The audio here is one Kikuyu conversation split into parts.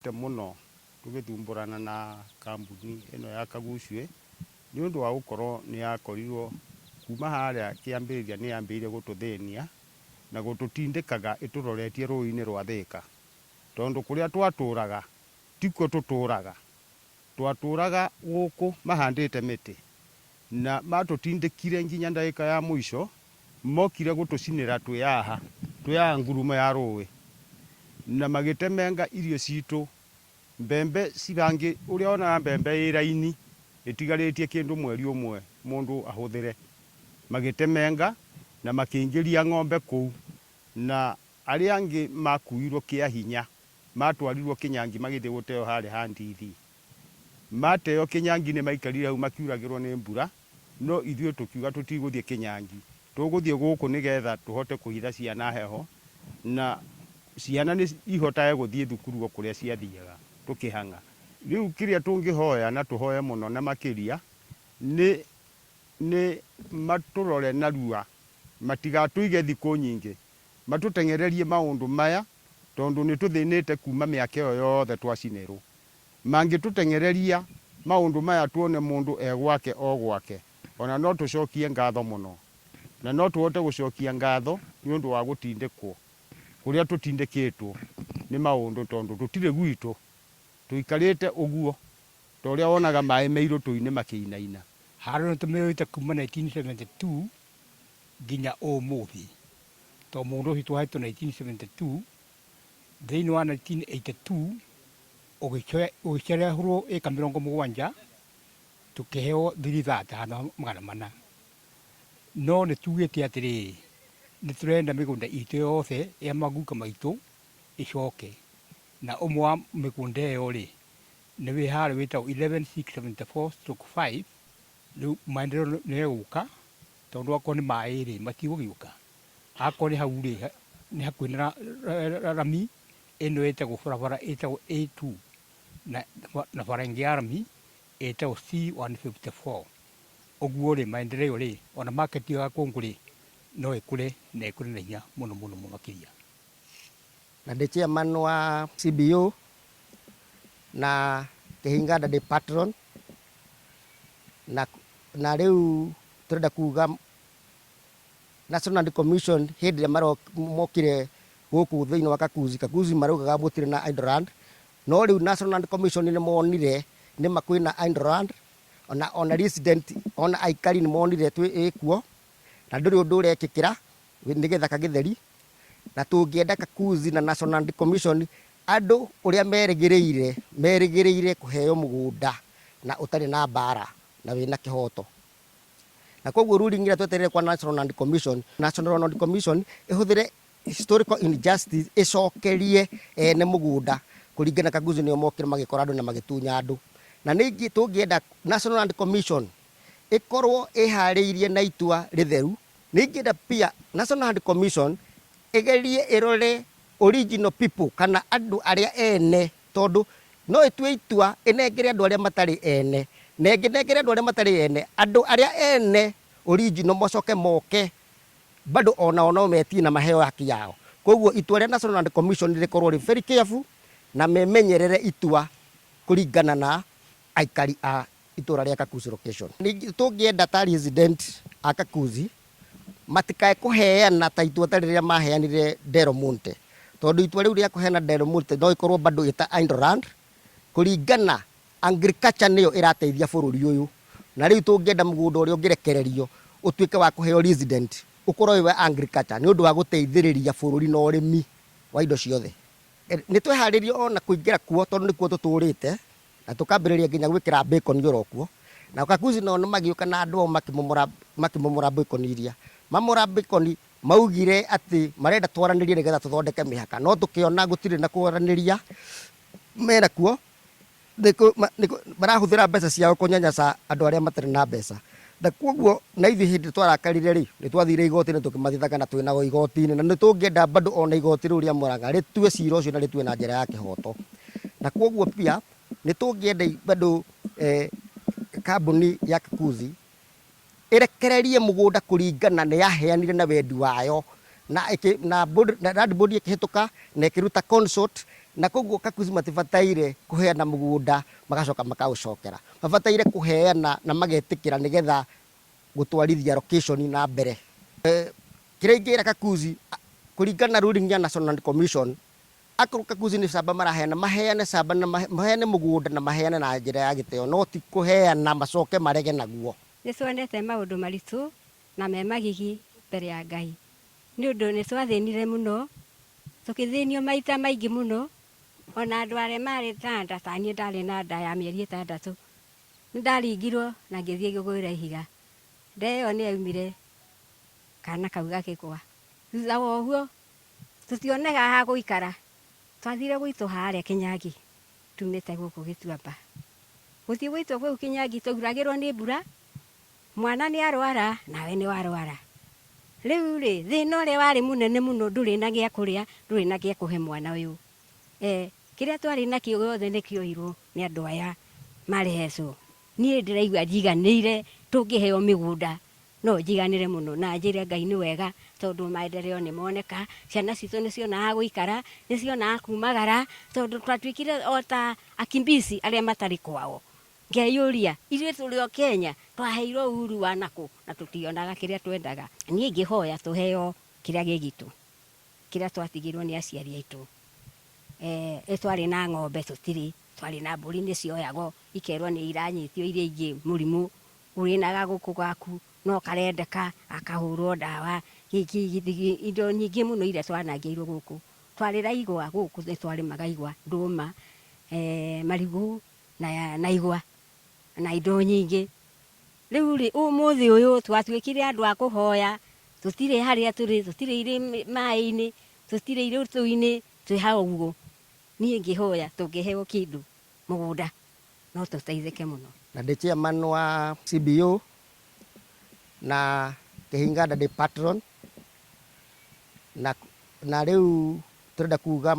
Mũno tũgĩthumbũrana na kambuni ĩno ya Kaguchwe nĩ ũndũ wa gũkorwo nĩ yakorirwo kuma harĩa kĩambĩrĩria nĩ yambĩrĩirie gũtũthĩnia na gũtũtindĩkaga ĩtũroretie rũĩ-inĩ rwa Thĩka, tondũ kũrĩa twatũraga tikuo tũtũraga. Twatũraga gũkũ mahandĩte mĩtĩ na matũtindĩkire nginya ndagĩka ya mũico mokire gũtũcinĩra twĩ haha, twĩ haha ngurumo ya rũĩ, na magĩtemenga irio citũ, mbembe cibangi, ũrĩa wonaga mbembe ĩ raini ĩtigarĩtie kĩndũ mweri ũmwe mũndũ ahũthĩre, magĩtemenga na makĩingĩria ng'ombe kũu, na arĩa angĩ makuirwo kĩa hinya matwarirwo Kĩnyangi magĩthiĩ gũteo harĩa ha Ndithi. Mateo Kĩnyangi nĩ maikarire hau makiuragĩrwo nĩ mbura, no ithuĩ tũkiuga tũtigũthiĩ Kĩnyangi, tũgũthiĩ gũkũ nĩgetha tũhote kũhitha ciana heho na ciana nĩ ihotage gũthiĩ thukuru o kũrĩa ciathiaga tũkĩhang'a. Rĩu kĩrĩa tũngĩhoya na tũhoye mũno na makĩria nĩ nĩ matũrore narua matigatũige thikũ nyingĩ, matũteng'ererie maũndũ maya tondũ nĩ tũthĩnĩte kuma mĩaka ĩyo yothe twacinĩrwo. Mangĩtũteng'ereria maũndũ maya tuone mũndũ e gwake o gwake, o na no tũcokie ngatho mũno. Na no tũhote gũcokia ngatho nĩ ũndũ wa gũtindĩkwo kũrĩa tũtindĩkĩtwo nĩ maũndũ tondũ tũtirĩ gwitũ, tũikarĩte ũguo ta ũrĩa wonaga maĩ me irũtũ-inĩ makĩinaina. Haro nĩ tũmĩũĩte kuma 1972 nginya ũmũthĩ, tondũ mũgũnda ũcio twahetwo 1972, thĩinĩ wa 1982 ũgĩcerehũrwo ĩka 70 tũkĩheo 330 handũ ha 400. No nĩ tugĩte atĩrĩrĩ, nĩ tũrenda mĩgũnda itũ yothe ya maguka maitũ ĩcoke. Na ũmwe wa mĩgũnda ĩyo rĩ, nĩ wĩ harĩa wĩtagwo 11674/5. Rĩu maendeleo nĩ egũka tondũ akorwo nĩ maĩ rĩ, matigũgĩũka. Akorwo nĩ hau rĩ, nĩ hakuhĩ na rami ĩno ĩtagwo barabara ĩtagwo A2 na bara ĩngĩ ya rami ĩtagwo C154. Ũguo rĩ, maendeleo rĩ, ona market ĩyo ya Gakũngũ rĩ, no ĩkũre na ĩkũre na hinya mũno mũno mũno makĩria. Na ndĩ chairman wa CBO na Kĩhinganda ndĩ patron na rĩu tũrenda kuga National Land Commission hĩndĩ ĩrĩa mokire gũkũ thĩinĩ wa Kakuzi, Kakuzi maraugaga gũtirĩ na idle land, no rĩu National Land Commission nĩ monire nĩma kwĩna idle land, ona resident, ona aikari nĩ monire ĩkuo na ndũrĩ ũndũ ũrekĩkĩra nĩ gĩthaka gĩtheri, na tũngĩenda Kakuzi na National Land Commission andũ ũrĩa merĩgĩrĩire, merĩgĩrĩire kũheo mũgũnda na ũtarĩ na mbara na wĩna kĩhoto. Na koguo ruling ĩrĩa twetereire kwa National Land Commission, National Land Commission ĩhũthĩre historical injustice ĩcokerie ene mũgũnda kũringana na Kaguzi nĩo mokire magĩkora andũ na magĩtunya andũ. Na ningĩ tũngĩenda National Land Commission ĩkorwo ĩharĩirie na itua rĩtheru. Ningĩenda pia National Land Commission ĩgerie ĩrore original people kana andũ arĩa ene, tondũ no ĩtue itua ĩnengere andũ arĩa matarĩ ene, na ĩngĩnengere andũ arĩa matarĩ ene, andũ arĩa ene original macoke moke bado onao no metie na maheo haki yao. Koguo itua rĩa National Land Commission rĩkorwo rĩ very careful na memenyerere itua kũringana na aikari a itũra rĩa Kakuzi location. Ningĩ tũngĩenda ta resident a Kakuzi matikae kũheana ta itua ta rĩrĩa maheanire Del Monte, tondũ itua rĩu rĩa kũheana Del Monte no ĩkorwo bado ĩta idle land, kũringana agriculture nĩyo ĩrateithia bũrũri ũyũ, na rĩu tũngĩenda mũgũnda ũrĩa ũngĩrekererio ũtuĩke wa kũheo resident ũkorwo wĩ wa agriculture nĩ ũndũ wa gũteithĩrĩria bũrũri na ũrĩmi wa indo ciothe. Nĩ tweharĩirie ona kũingĩra kuo tondũ nĩkuo tũtũrĩte na tũkambĩrĩria nginya gwĩkĩra bacon oro kuo, na Kakuzi nao magĩũka na andũ ao makĩmomora makĩmomora bacon iria. Mamomora bacon maugire atĩ marenda twaranĩrie nĩgetha tũthondeke mĩhaka, no tũkĩona gũtirĩ na kwaranĩria mena kuo, marahũthĩra mbeca ciao kũnyanyasa andũ arĩa matarĩ na mbeca. Na koguo na ithuĩ hĩndĩ twarakarire rĩ, nĩ twathire igoti-inĩ tũkĩmathitanga na twĩ nao igoti-inĩ, na nĩ tũngĩenda bado ona igoti rĩu rĩa Murang'a rĩtue cira ũcio na rĩtue na njĩra ya kĩhoto. Na koguo pia nĩ tũngĩenda bado kambuni ya Kakuzi ĩrekererie mũgũnda kũringana nĩ yaheanire na wendi wayo, na na board, na land board ĩkĩhĩtũka na ĩkĩruta consult. Na koguo Kakuzi matibataire kuheana mugunda magacoka makaucokera, mabataire kuheana na magetikira nigetha gutwarithia location na mbere. Kiria ingira Kakuzi kuringana na ruling ya National Land Commission, akorwo Kakuzi ni camba maraheana, maheane camba na maheane mugunda na maheane na njira ya gitio, no ti kuheana macoke marege naguo. Nĩ tuonete maũndũ maritũ na me magigi mbere ya Ngai, nĩ ũndũ nĩ twathĩnire mũno, tũkĩthĩnio maita maingĩ mũno. Ona andũ arĩa marĩ ta nda, ta niĩ ndarĩ na nda ya mĩeri 6, nĩ ndaringirwo na ngĩthiĩ ngĩgũĩra ihiga. Nda ĩyo nĩ yaumire, kana kau gakĩgwa. Thutha wa ũguo tũtionaga ha gũikara, twathire gwitũ harĩa Kinyangi, tumĩte gũkũ Gĩtuamba. Gũthiĩ gwitũ kũu Kinyangi twauragĩrwo nĩ mbura, mwana nĩ arwara nawe nĩ warwara. Rĩu rĩ, thĩna ũrĩa warĩ mũnene mũno, ndũrĩ na gĩa kũrĩa, ndũrĩ na gĩa kũhe mwana ũyũ. Kĩrĩa twarĩ nakĩo gĩothe nĩ kĩoirwo nĩ andũ aya marehecwo. Niĩ ndĩraigua njiganĩire, tũngĩheo mĩgũnda no njiganĩre mũno, na njĩre Ngai nĩ wega, tondũ maendeleo nĩ moneka, ciana citũ nĩ cionaga gũikara, nĩ cionaga kumagara, tondũ twatuĩkire o ta akimbizi arĩa matarĩ kwao. Ngeyũria, ithuĩ tũrĩ o Kenya, twaheirwo uhuru wa nakũ na tũtionaga kĩrĩa twendaga? Niĩ ingĩhoya tũheo kĩrĩa gĩ gitũ, kĩrĩa twatigĩrwo nĩ aciari aitũ. Twarĩ na ng'ombe tũtirĩ, twarĩ na mbũri nĩ cioyagwo ikerwo nĩ iranyitio iria ingĩ mũrimũ, ũrĩ na gagũkũ gaku no karendeka gakahũrwo ndawa, indo nyingĩ mũno iria twanangĩirwo gũkũ. Twarĩ na igwa gũkũ, nĩ twarĩmaga igwa, ndũma, marigũ na igwa na indo nyingĩ. Rĩu rĩ, ũmũthĩ ũyũ twatuĩkire andũ a kũhoya, tũtirĩ harĩa tũrĩ, tũtirĩ irĩ maĩ-inĩ, tũtirĩ irũtũ-inĩ, twĩ hau ũguo. Niĩ ngĩhoya tũngĩheo kĩndũ mũgũnda no tũteithĩke mũno. Na ndĩ chairman wa CBO na Kĩhinganda ndĩ patron, na rĩu tũrenda kuga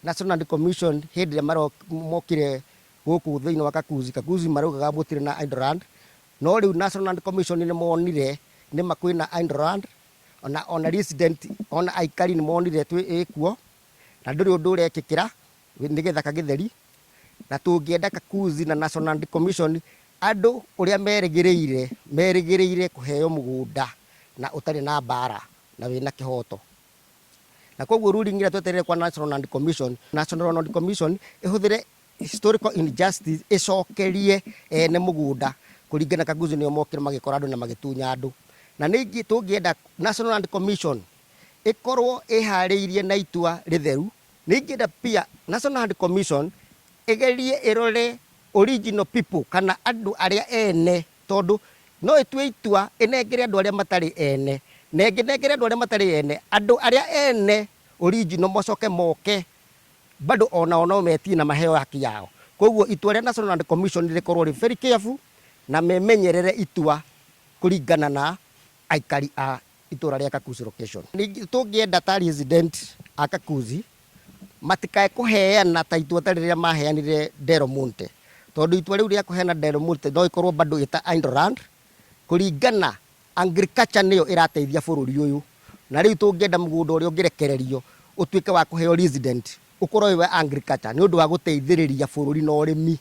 National Land Commission hĩndĩ ĩrĩa mokire gũkũ thĩinĩ wa Kakuzi, Kakuzi maraugaga gũtirĩ na idle land, no rĩu National Land Commission nĩ monire nĩma kwĩna idle land, ona resident ona aikari nĩ monire twĩ ĩkuo na ndũrĩ ũndũ ũrekĩkĩra nĩ gĩthaka gĩtheri. Na tũngĩenda Kakuzi na National Land Commission andũ ũrĩa merĩgĩrĩire kũheo mũgũnda na ũtarĩ na mbara na wĩna kĩhoto. Na koguo ruling ĩrĩa twetereire kwa National Land Commission, National Land Commission ĩhũthĩre historical injustice ĩcokerie ene mũgũnda kũringana Kakuzi nĩo mokire magĩkora andũ na magĩtunya andũ. Na ningĩ tũngĩenda National Land Commission ĩkorwo ĩharĩirie na itua rĩtheru. Ningĩenda pia National Land Commission ĩgerie ĩrore original people kana andũ arĩa ene, tondũ no ĩtue itua ĩnengere andũ arĩa matarĩ ene, na ĩngĩnengere andũ arĩa matarĩ ene, andũ arĩa ene original macoke moke bado onao no metie na maheo haki yao. Koguo itua rĩa National Land Commission rĩkorwo rĩ very careful na memenyerere itua kũringana na aikari a itũra rĩa Kakuzi location. Ningĩ tũngĩenda ta resident a Kakuzi matikae kũheana ta itua ta rĩrĩa maheanire Del Monte, tondũ itua rĩu rĩa kũheana Del Monte no ĩkorwo bado ĩta idle land, kũringana agriculture nĩyo ĩrateithia bũrũri ũyũ. Na rĩu tũngĩenda mũgũnda ũrĩa ũngĩrekererio ũtuĩke wa kũheo resident ũkorwo wĩ wa agriculture nĩ ũndũ wa gũteithĩrĩria bũrũri na ũrĩmi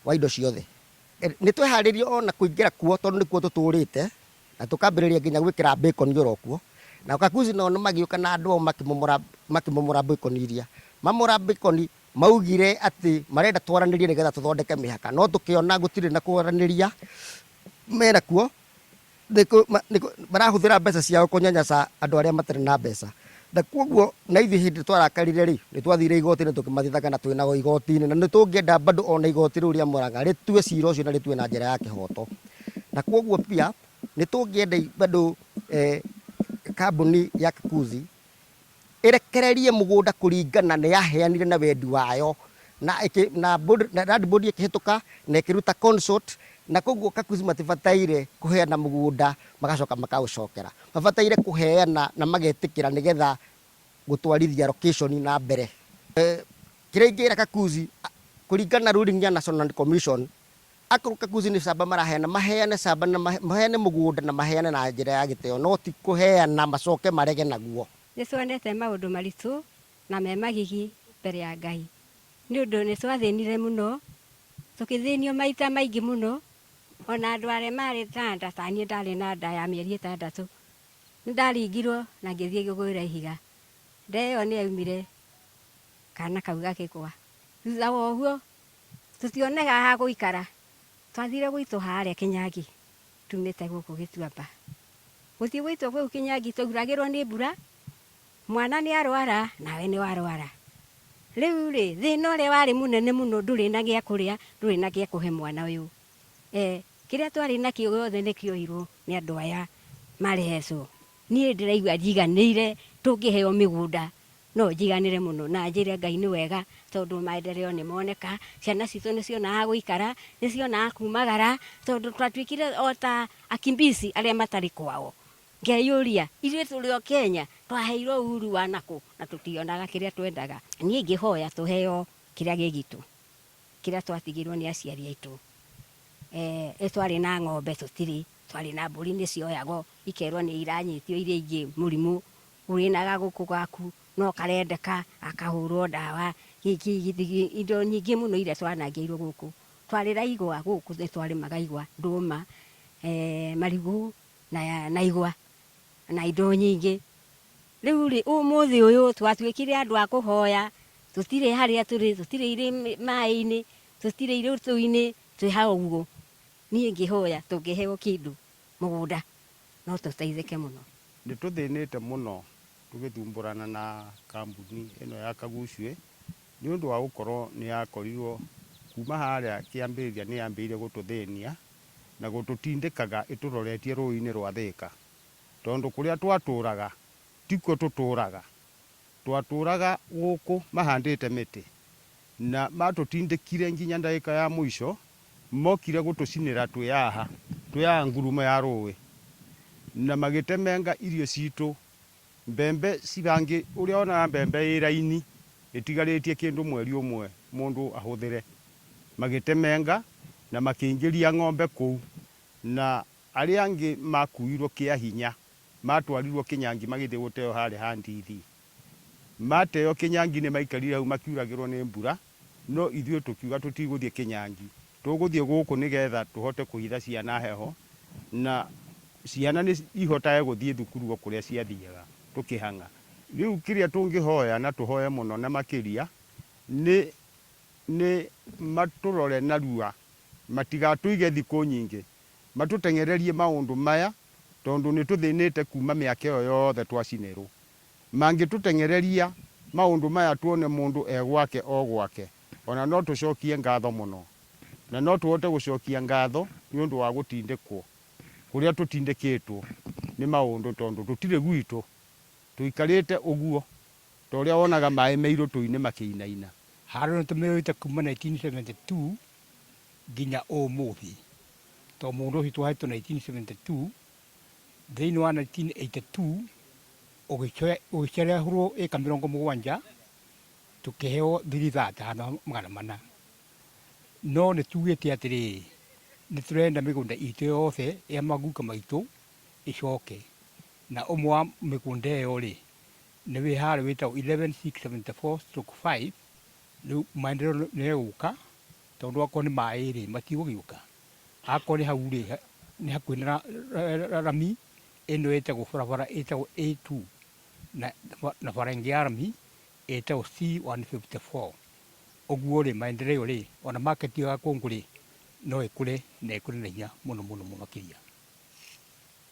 wa indo ciothe. Nĩ tweharĩirie ona kũingĩra kuo tondũ nĩkuo tũtũrĩte, na tũkambĩrĩria nginya gwĩkĩra bacon oro kuo. Na Kakuzi nao nĩ magĩũka na andũ ao makĩmomora bacon iria. Mamora bacon maugire atĩ marenda twaranĩrie nĩgetha tũthondeke mĩhaka, no tũkĩona gũtirĩ na kwaranĩria mena kuo, marahũthĩra mbeca ciao kũnyanyasa andũ arĩa matarĩ na mbeca. Na koguo na ithuĩ hĩndĩ twarakarire rĩ, nĩ twathire igoti-inĩ tũkĩmathitanga na twĩnao igoti-inĩ, na nĩ tũngĩenda bado ona igoti rĩu rĩa Murang'a rĩtue cira ũcio na rĩtue na njĩra ya kĩhoto. Na koguo pia nĩ tũngĩenda bado kambuni ya Kakuzi ĩrekererie mũgũnda kũringana nĩ yaheanire na wendi wayo, na land board ĩkĩhĩtũka na ĩkĩruta consult, na koguo Kakuzi matibataire kũheana mũgũnda magacoka makaũcokera, mabataire kũheana na magetĩkĩra nĩgetha gũtwarithia location na mbere. Kĩrĩa ingĩra Kakuzi kũringana na ruling ya National Land Commission, akorwo Kakuzi nĩ camba maraheana, maheane camba na maheane mũgũnda na maheane na njĩra ya gĩtĩo, no ti kũheana macoke marege naguo. Nĩ tuonete maũndũ maritũ na me magigi mbere ya Ngai. Nĩ ũndũ nĩ twathĩnire mũno, tũkĩthĩnio maita maingĩ mũno, ona andũ arĩa marĩ na nda ta niĩ ndarĩ na nda ya mĩeri 6, nĩ ndaringirwo na ngĩthiĩ ngĩgwĩra ihiga. Nda ĩyo nĩ yaumire kana kau gakĩgwa. Thutha wa ũguo tũtionaga ha gũikara, twathire gũitwo harĩa Kĩnyangi tumĩte gũkũ Gĩtuamba. Gũthiĩ gũitwo kũu Kĩnyangi twauragĩrwo nĩ mbura, mwana nĩ arwara nawe nĩ warwara. Rĩu rĩ, thĩna ũrĩa warĩ mũnene mũno ndũrĩ na gĩa kũrĩa, ndũrĩ na gĩa kũhe mwana ũyũ. Kĩrĩa twarĩ nakĩo gĩothe nĩ kĩoirwo nĩ andũ aya marĩ hecwo. Niĩ ndĩraigua njiganĩire tũngĩheo mĩgũnda no njiganĩre mũno na njĩre Ngai nĩ wega tondũ maendeleo nĩ moneka, ciana citũ nĩ cionaga gũikara, nĩ cionaga kumagara tondũ twatuĩkire o ta akimbizi arĩa matarĩ kwao. Ngeyũria, ithuĩ tũrĩ o Kenya, twaheirwo uhuru wa nakũ na tũtionaga kĩrĩa twendaga. Niĩ ingĩhoya tũheo kĩrĩa gĩ gitũ, kĩrĩa twatigĩirwo nĩ aciari aitũ. Ĩ twarĩ na ng'ombe tũtirĩ, twarĩ na mbũri nĩ cioyagwo ikerwo nĩ iranyitio iria ingĩ mũrimũ, wĩ na gagũkũ gaku no karendeka gakahũrwo ndawa, indo nyingĩ mũno iria twanangĩirwo gũkũ. Twarĩ na igwa gũkũ nĩ twarĩmaga igwa, ndũma, marigũ na igwa na indo nyingĩ. Rĩu rĩ, ũmũthĩ ũyũ twatuĩkire andũ a kũhoya, tũtirĩ harĩa tũrĩ, tũtirĩ maĩ-inĩ, tũtirĩ irũtũ-inĩ, twĩ hau ũguo. Niĩ ngĩhoya tũngĩheo kĩndũ mũgũnda no tũteithĩke mũno. Nĩ tũthĩnĩte mũno tũgĩthumbũrana na kambuni ĩno ya Kaguchwe nĩ ũndũ wa gũkorwo nĩ yakorirwo kuma harĩa kĩambĩrĩria nĩ yambĩrĩirie gũtũthĩnia na gũtũtindĩkaga ĩtũroretie rũĩ-inĩ rwa Thĩka tondũ kũrĩa twatũraga tikuo tũtũraga. Twatũraga gũkũ mahandĩte mĩtĩ na matũtindĩkire nginya ndagĩka ya mũico mokire gũtũcinĩra twĩ haha, twĩ haha ngurumo ya rũĩ na magĩtemenga irio citũ, mbembe cibangĩ, ũrĩa wonaga mbembe ĩ raini ĩtigarĩtie kĩndũ mweri ũmwe mũndũ ahũthĩre, magĩtemenga na makĩingĩria ng'ombe kũu na arĩa angĩ makuirwo kĩa hinya matwarirwo Kĩnyangi magĩthiĩ gũteo harĩa ha Ndithi. Mateo Kĩnyangi nĩ maikarire hau makiuragĩrwo nĩ mbura, no ithuĩ tũkiuga tũtigũthiĩ Kĩnyangi, tũgũthiĩ gũkũ nĩgetha tũhote kũhitha ciana heho na ciana nĩ ihotage gũthiĩ thukuru o kũrĩa ciathiaga tũkĩhang'a. Rĩu kĩrĩa tũngĩhoya na tũhoye mũno na makĩria nĩ nĩ matũrore narua matigatũige thikũ nyingĩ, matũteng'ererie maũndũ maya tondũ nĩ tũthĩnĩte kuma mĩaka ĩyo yothe twacinĩrwo. Mangĩtũteng'ereria maũndũ maya tuone mũndũ e gwake o gwake, ona no tũcokie ngatho mũno. Na no tũhote gũcokia ngatho nĩ ũndũ wa gũtindĩkwo kũrĩa tũtindĩkĩtwo nĩ maũndũ tondũ tũtirĩ gwitũ, tũikarĩte ũguo ta ũrĩa wonaga maĩ me irũtũ-inĩ makĩinaina. Haro nĩ tũmĩũĩte kuma 1972 nginya ũmũthĩ, tondũ mũgũnda ũcio twahetwo 1972, thĩinĩ wa 1982 ũgĩcerehũrwo ĩka 70 tũkĩheo 330 handũ ha 400. No nĩ tugĩte atĩrĩrĩ, nĩ tũrenda mĩgũnda itũ yothe ya maguka maitũ ĩcoke. Na ũmwe wa mĩgũnda ĩyo rĩ, nĩ wĩ harĩa wĩtagwo 11674/5. Rĩu maendeleo nĩ egũka tondũ akorwo nĩ maĩ rĩ, matigũgĩũka. Akorwo nĩ hau rĩ, nĩ hakuhĩ na rami ĩno ĩtagwo barabara ĩtagwo A2 na bara ĩngĩ ya rami ĩtagwo C154. Ũguo rĩ, maendeleo rĩ, ona market ĩyo ya Kũngũ rĩ, no ĩkũre na ĩkũre na hinya mũno mũno mũno makĩria.